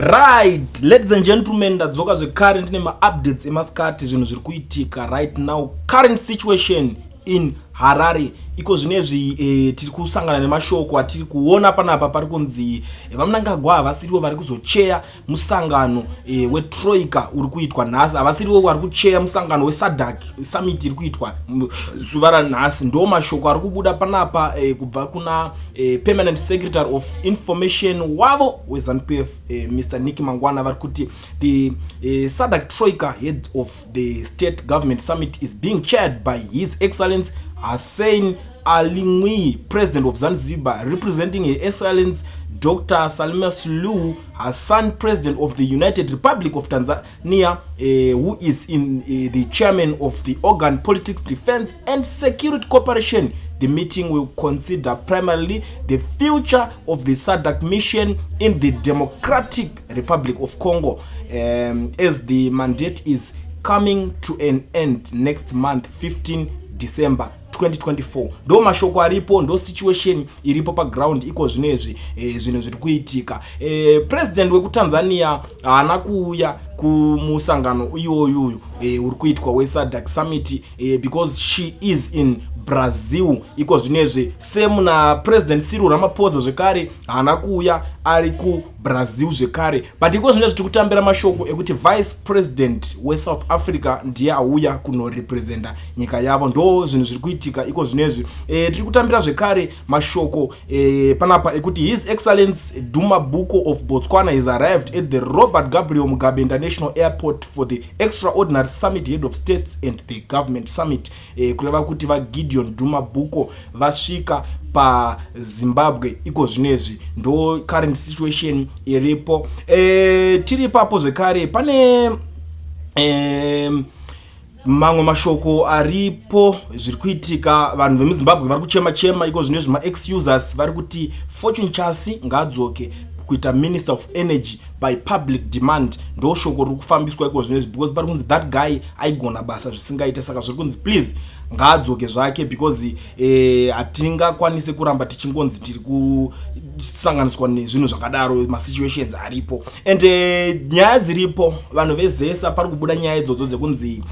Right, ladies and gentlemen, ndadzoka zvekare ndine maupdates emasikati, zvinhu zviri kuitika right now, current situation in Harare. Iko zvinezvi tiri kusangana nemashoko atiri kuona panapa. Pari kunzi VaMnangagwa havasirivo vari kuzocheya musangano wetroika uri kuitwa nhasi. Havasirivo vari kucheya musangano weSADC summit iri kuitwa zuva ranhasi. Ndo mashoko ari kubuda panapa kubva kuna permanent secretary of information wavo weZANU PF, Mr Nick Mangwana. Vari kuti the SADC Troika head of the state government summit is being chaired by His Excellence Hussein Ali Mwinyi, President of Zanzibar, representing Her Excellence Dr Samia Suluhu Hassan, President of the United Republic of Tanzania, who is in the chairman of the organ Politics, Defense and Security Cooperation. The meeting will consider primarily the future of the SADC mission in the Democratic Republic of Congo, as the mandate is coming to an end next month, 15 December 2024. Ndo mashoko aripo, ndo situation iripo paground iko zvinezvi, zvinhu zviri kuitika. President wekuTanzania haana kuuya kumusangano iwoyuyu uri kuitwa weSADC summit because she is in Brazil iko zvinezvi. Same naPresident Cyril Ramaphosa zvekare, haana kuuya, ari kuBrazil zvekare. But iko zvinezvi tiri kutambira mashoko ekuti vice president weSouth Africa ndiye auya kunorepresenta nyika yavo. Ndo zvinhu zviri kuitika iko zvinezvi. Tiri kutambira zvekare mashoko panapa ekuti His Excellence Duma Boko of Botswana has arrived at the Robert Gabriel Mugabe International Airport for the extraordinary summit head of states and the government summit. Kureva kuti VaGideon Duma Boko vasvika paZimbabwe iko zvinezvi. Ndo current situation iripo. Tiri ipapo zvekare, pane mamwe mashoko aripo zviri kuitika. Vanhu vemuZimbabwe vari kuchema chema iko zvinezvi. Maex users vari kuti Fortune Chasi ngaadzoke kuita Minister of Energy by public demand. Ndo shoko riri kufambiswa iko zvinezvi, because pari kunzi that guy aigona basa zvisingaite. Saka zviri kunzi please ngaadzoke zvake, because hatingakwanisi kuramba tichingonzi tiri kusanganiswa nezvinhu zvakadaro, masituations aripo and nyaya dziripo. Vanhu veZESA, pari kubuda nyaya idzodzo dzekunzi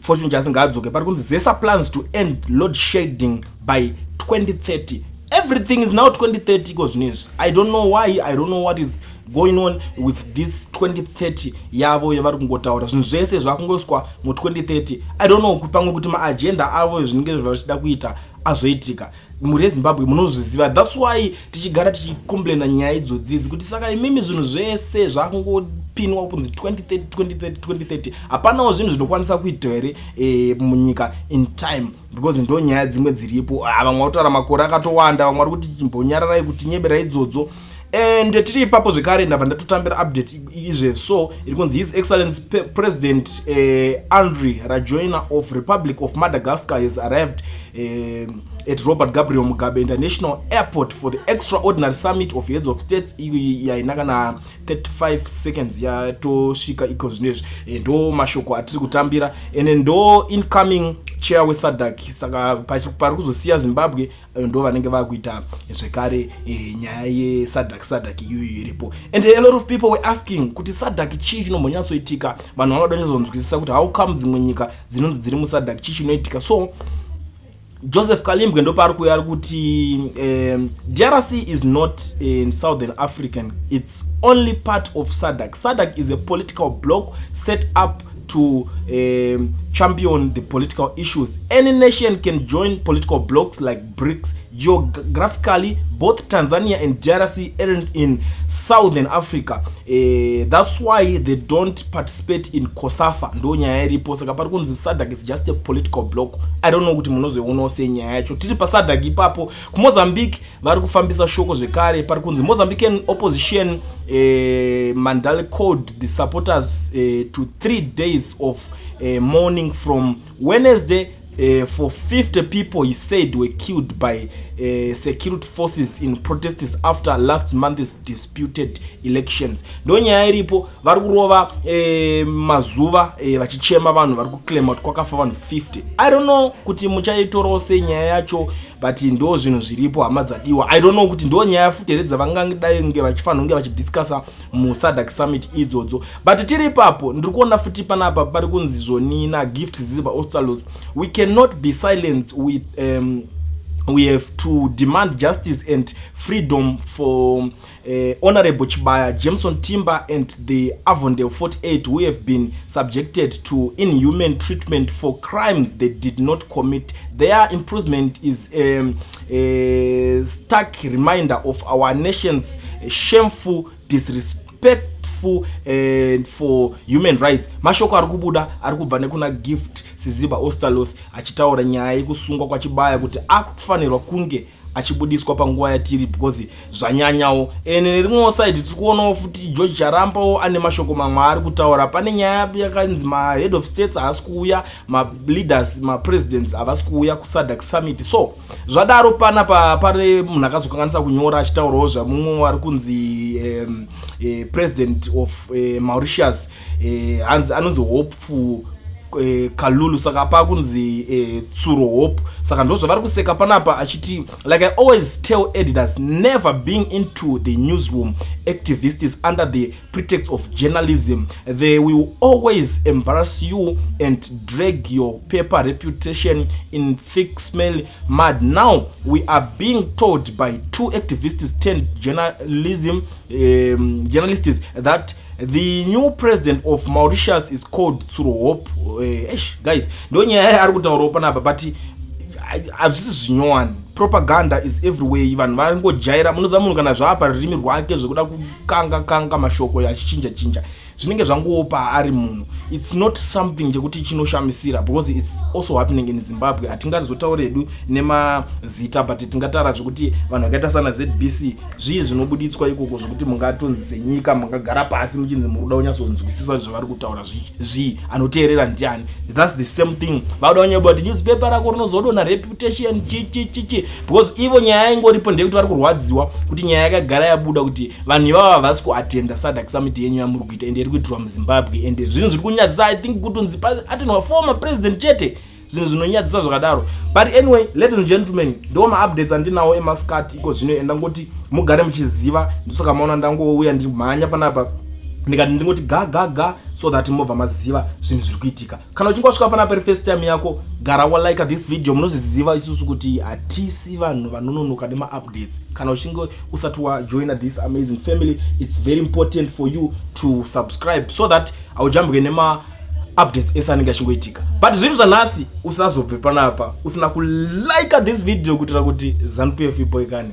Fortune Chasi ngaadzoke. Pari kunzi ZESA plans to end load shedding by 2030. Everything is now 2030 iko zvinezvi. I don't know why, I don't know what is going on with this 2030 yavo yavari kungotaura. Zvinhu zvese zvakungoiswa mu2030. I don't know, pamwe kuti maagenda avo zvinenge zvavachida kuita azoitika. Mhuri yeZimbabwe, munozviziva, that's why tichigara tichicomplaina nyaya idzodzidzi, kuti saka imimi zvinhu zvese zvakungopinwa kunzi 2030, 2030, 2030. Hapanawo zvinhu zvinokwanisa kuitwa here munyika in time? Because ndo nyaya dzimwe dziripo. Ah, vamwe vari kutaura makore akatowanda, vamwe vari kuti chimbonyararai kuti nyebera idzodzo. And tiri ipapo zvekare, ndabva ndatotambira update izvezvi. So iri kunzi His Excellence President Andry Rajoelina of Republic of Madagascar has arrived at Robert Gabriel Mugabe International Airport for the extraordinary summit of heads of states. Iyo yaina kana 35 seconds yatosvika iko zvinezvi. Ndo mashoko atiri kutambira, ende ndo incoming chair weSADC. Saka pari kuzosiya Zimbabwe, ndo vanenge vakuita zvekare nyaya yeSADC. SADC iyoyo iripo, and a lot of people were asking kuti SADC chii chinombonyatsoitika. Vanhu vanoda nyatsokunzwisisa kuti how come dzimwe nyika dzinonzi dziri muSADC, chii chinoitika. So Joseph Kalimbwe ndopaari kuuya, ari kuti DRC is not in Southern African, it's only part of SADC. SADC is a political bloc set up to champion the political issues. Any nation can join political blocs like BRICS. Geographically, both Tanzania and DRC aren't in Southern Africa. That's why they don't participate in COSAFA. Ndo nyaya iripo. Saka pari kunzi SADC is just a political bloc. I don't know kuti munozoionawo sei nyaya yacho. Tiri paSADC ipapo, kuMozambique vari kufambisa shoko zvekare. Pari kunzi Mozambican opposition Mandale called the supporters to 3 days of mourning from Wednesday for 50 people he said were killed by Security forces in protests after last month's disputed elections. Ndo nyaya iripo. Vari kurova mazuva vachichema. Vanhu vari kuclaima kuti kwakafa vanhu 50. I don't know kuti muchaitorawo sei nyaya yacho, but ndo zvinhu zviripo, hama dzadiwa. I don't know kuti ndo nyaya futi here dzavangadai nge vachifanira kunge vachidiscussa muSADC summit idzodzo. But tiri ipapo, ndiri kuona futi panapa pari kunzi zvonina Gift Siziba Ostallos: "We cannot be silent with we have to demand justice and freedom for Honorable Chibaya, Jameson Timber and the Avondale 48 who have been subjected to inhuman treatment for crimes they did not commit. Their imprisonment is a stark reminder of our nation's shameful disrespectful for human rights." Mashoko ari kubuda ari kubva nekuna Gift Siziba Ostallos achitaura nyaya yekusungwa kwaChibaya, kuti akufanirwa kunge achibudiswa panguva yatiri because zvanyanyawo. Ene nerimwewo side tiri kuonawo futi George Charambawo ane mashoko mamwe ari kutaura. Pane nyaya yakanzi mahead of states haasi kuuya, maleaders, mapresidents havasi kuuya kuSADC summit. So zvadaro, panapa pane munhu akazokanganisa kunyora achitaurawo zvamumwe ari kunzi president of Mauritius, hanzi anonzi Hopeful Kalulu. Saka pakunzi Tsuro Hope. Saka ndo zvavari kuseka panapa achiti, "Like I always tell editors, never being into the newsroom activists under the pretext of journalism. They will always embarrass you and drag your paper reputation in thick smell mud. Now we are being told by two activists turned journalism journalists that the new president of Mauritius is called Tsuro Hope." Guys, ndo nyaya ari kutaurawo panapa, but hazvisi zvinyowani. Propaganda is everywhere. Vanhu vangojaira. Munoziva munhu kana zvaapa rurimi rwake zvekuda kukanga kanga mashoko achichinja chinja, zvinenge zvangopa ari munhu. It's not something chekuti chinoshamisira because it's also happening in Zimbabwe. Hatingazotauri hedu nemazita, but tingataura zvekuti vanhu vakaita sana ZBC, zvii zvinobuditswa ikoko zvokuti mungatonzi senyika mungagara pasi muchinzi muri kuda kunyatsonzwisisa zvavari kutaura zvii, anoteerera ndiani? That's the same thing. Vakuda kunyeba kuti newspaper rako rinozodona reputation, chi chi chi chi, because ivo nyaya ingoripo ndeyekuti vari kurwadziwa kuti nyaya yakagara yabuda kuti vanhu ivava havasi kuatenda SADC summit yenyu yamuri kuita, ende iri kuitirwa muZimbabwe. Ende zvinhu zviri kunyadzisa, I think, kutonzi atenwa former president chete. Zvinhu zvinonyadzisa zvakadaro. But anyway, ladies and gentlemen, ndo maupdates andinawo emaskati iko zvino. Endangoti mugare muchiziva. Ndosaka maona ndangouya ndimhanya panapa, ndikati ndingoti ga ga ga, so that mobva maziva zvinhu zviri kuitika. Kana uchinge wasvika panapa iri first time yako, gara walike this video. Munozviziva isusu kuti hatisi vanhu vanononoka nemaupdates. Kana uchinge usati wajoina this amazing family, it's very important for you to subscribe so that haujambwe nema updates ese anenge achingoitika. But zvinhu zvanhasi, usazobve panapa usina kulike this video kuitira kuti ZANU PF iboikane.